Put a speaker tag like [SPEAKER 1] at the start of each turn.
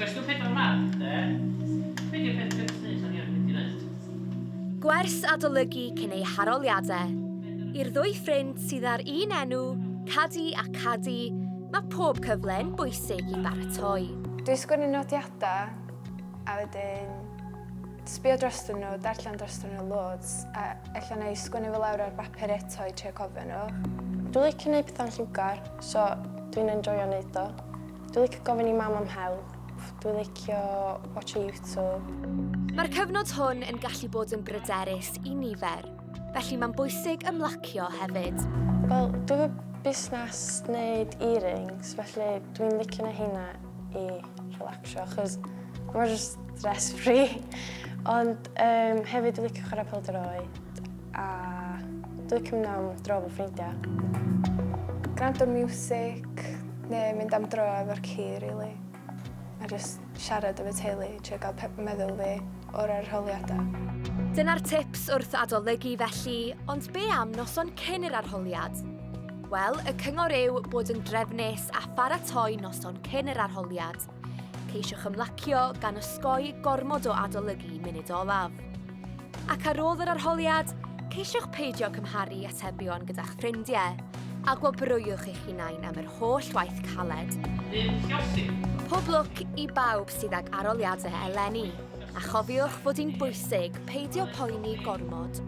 [SPEAKER 1] Cwestiwn 4 marc, de. Be di'r peth cyntaf sy'n ni'n mynd i wneud?
[SPEAKER 2] Gwers adolygu cyn eu haroliadau. I'r ddwy ffrind sydd â'r un enw, Cadi a Cadi, mae pob cyfle yn bwysig i baratoi.
[SPEAKER 3] Dwi'n sgwennu nodiadau a wedyn sbio drostyn nhw, darllen drostyn nhw loads a ella na i sgwennu fo lawr ar bapur eto i trio cofio nhw.
[SPEAKER 4] Dwi'n licio neud pethau'n lliwgar, so dwi'n enjoio neud o. Dwi'n licio gofyn i mam am help, dwi'n licio watcho YouTube.
[SPEAKER 2] Mae'r cyfnod hwn yn gallu bod yn bryderus i nifer, felly mae'n bwysig ymlacio hefyd.
[SPEAKER 4] Wel, dwi efo busnes neud earrings, felly dwi'n licio neud heina i relaxio, achos mae just stress free. Ond um, hefyd dwi'n licio chwarae pêl-droed a dwi'n licio mynd am dro efo ffrindiau.
[SPEAKER 3] Gwrando music neu mynd am dro efo'r ci, really. A just siarad efo teulu, trio gael meddwl fi o'r arholiadau.
[SPEAKER 2] Dyna'r tips wrth adolygu felly, ond be am noson cyn yr arholiad? Wel, y cyngor yw bod yn drefnus a pharatoi noson cyn yr arholiad. Ceisiwch ymlacio gan osgoi gormod o adolygu munud olaf. Ac ar ôl yr arholiad, ceisiwch peidio cymharu atebion gyda'ch ffrindiau, a gwobrwywch eich hunain am yr holl waith caled.
[SPEAKER 1] Ddim llosi.
[SPEAKER 2] Pob lwc i bawb sydd ag arholiadau eleni, a chofiwch fod hi'n bwysig peidio poeni gormod.